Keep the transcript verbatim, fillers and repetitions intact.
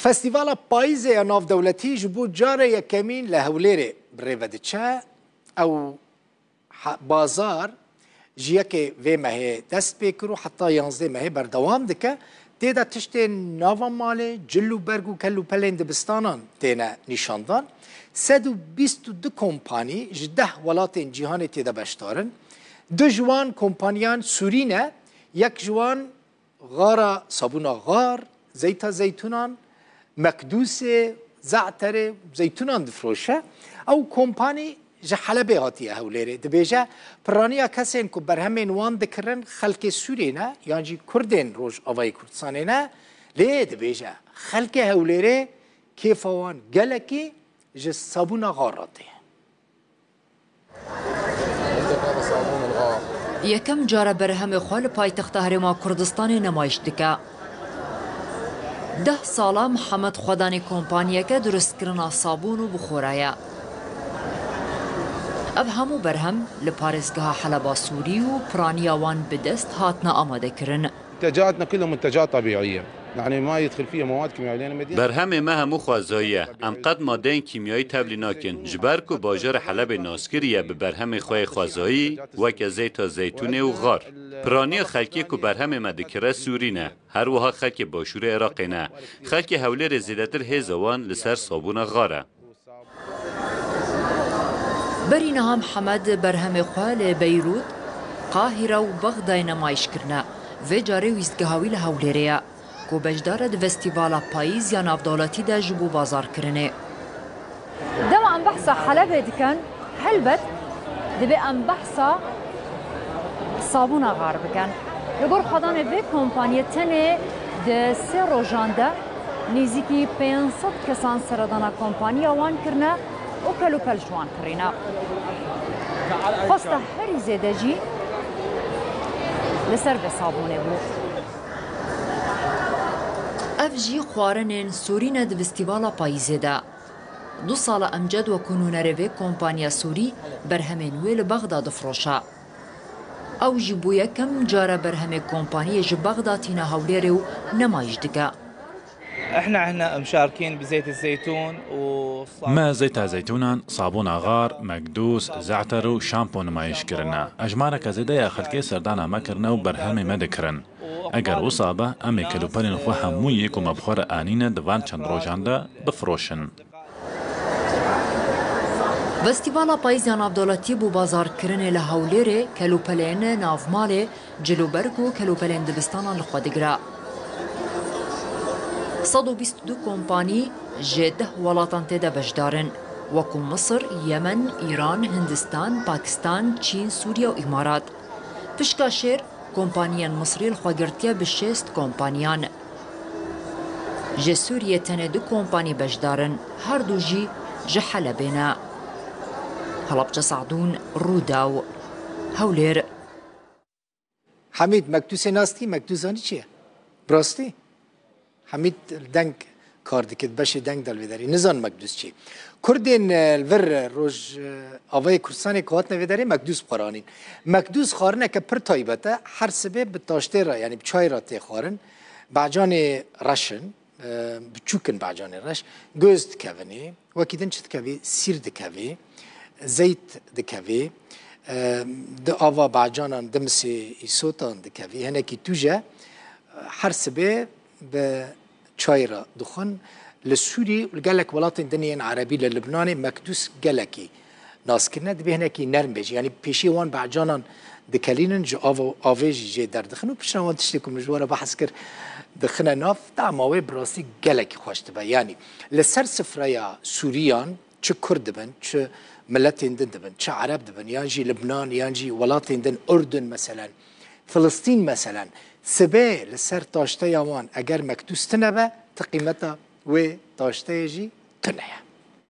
Festîvala Payîzê ya Navdewletî ji bo carê yekemîn li Hewlêrê bi rê ve diçe. Ew he-, bazar ji yekê vê mehê dest pê kir û heta yanzdeh mehê berdewam dike. Tê de tiştên nava malê, cil û berg û kel û pelên dibistanan têne nîşandan. Sed û bîst û du kompanî ji deh welatên cîhanê tê de beşdar in. Du ji wan kompaniyan sûrî ne, yek ji wan Xara sabûna xar, zeyta zeytûnan, mekdûsê, ze'terê, zeytûnan difroşe. Ew kompanî ji Helebê hatiye Hewlêrê. Dibêje, piraniya kesên ku berhemên wan dikirin xelkê Sûriyê ne, yan jî Kurdên Rojavayê Kurdistanê ne. Lê dibêje, xelkê Hewlêrê kêfa wan gelekî ji sabûna xar re tê. Yekem cara berhemê xwe li paytexta Herêma Kurdistanê nemayiş dike. Deh sala Mihemed xwedanê kompaniyeke dirustkirina sabûn û bixora ye. Ev hemû berhem li parêzgeha Heleba Sûrî û piraniya wan bi dest hatine amadekirin. منتجاتنا كلها منتجات طبيعية، يعني ما يدخل فيها مواد كيميائية لأن مدينة Berhemê me hemû xwezayî ye. Em qet madeyên kîmyayî tevlî nakin. Ji ber ku bajarê Helebê naskirî ye bi berhemê xwe yê xwezayî, weke zeyta zeytûnê û xar. Piraniya xelkê ku berhemê me dikire Sûrî ne. Her wiha xelkê başûrê Iraqê ne. Xelkê Hewlêrê zêdetir hêza wan li ser sabûna xar e. Berî niha Mihemed berhemê xwe li Beyrût, Qahîre û Bexdayê nemayiş kirine. Vê carê wîstgeha wî li Hewlêrê ye, ku beşdar e di festîvala payîz ya navdewletî de ji bo bazarkirinê. Dema em behsa Helebê dikin, helbet divê em behsa sabûna xar bikin. Li gor xwedanê vê kompaniyê tenê di sê rojan de nêzîkî pênc sed kesan seredana kompaniya wan kirine û kel û pel ji wan kirîne. Xwesta herî zêde jî li ser vê sabûnê bû. Ev jî xwarinên Sûrî ne di festîvala payîzê de. Du sala emced wekû nûnerê vê kompaniya Sûrî berhemên wê li Bexda difroşe. Ew jî bû yekem cara berhemê kompaniyê ji Bexda tîne Hewlêrê û nemayiş dike. احنا هنا مشاركين بزيت الزيتون و Me zeyta zeytûnan, sabûna xar, mekdûs, ze'ter û şampo nimayiş kirine. Ejmareke zêde ya xelkê serdana me kirine û berhemê me dikirin. Eger wisa be, em ê kelûpelên xwe hemû yê ku me bi xwe re anîne di van çend rojan de bifiroşin. Festîvala Payîz ya Navdewletî bo bazarkirinê li Hewlêrê kelûpelên navmalê, cilûberg û kelûpelên dibistanan li xwe digire. Sed û bîst û du kompanî ji deh welatan tê de beşdar in, wekû Misir, Yemen, Îran, Hindistan, Pakistan, Çîn, Sûriye û Îmarat. Pişka şêr, kompaniyên Misrî li xwe girtiye bi şêst kompaniyan. Ji Sûriyê tenê du kompanî beşdar in, her du jî ji Helebê ne. Helebce Sadûn, Rûdaw, Hewlêr. Hemîd, Mekdûsê nas dikî? Mekdûs zanî çi ye? Bi rastî? Hemîd li deng kar dike, di beşê deng de li vê derê. Nizan Mekdûs çi ye? Kurdên, e, li vir, e, roj, e, avayê Kurdistanê ku hatine vê derê Mekdûs bi xwe re anîn. Mekdûs xwarineke pir taybet e. Her sibê bi taştê re, yanî bi çay re tê xwarin. Becanê reş in. E, biçûk in becanê reş. Göz dikevin ê. Wekî din çi dikevî? Sîr dikevî. Zeyt dikevî. E, di ava becanan dimisê îsotan dikevî. Hinekî tûj e. Her sibê bi çay re dixwin. Li Sûrî û li gelek welatên din yên erebî, li Libnanê mekdûs gelekî nas kirine, dibê hinekî nerm bê jî. Yanî pêşiyê wan becanan dikelînin, ji av, avê jî jê derdixin û piştre wan tiştê ku min ji we re behs kir, dixine nav, tama wê bi rastî gelekî xweş dibe. Yanî li ser sifreya Sûriyan çi Kurd dibin, çi miletên din dibin, çi Ereb dibin, yan jî Libnan, yan jî welatên din, Urdun meselen, Filistîn meselen, sibê li ser taşteya wan eger mekdûs tune be, ti qîmeta wê taşteyê jî tune ye.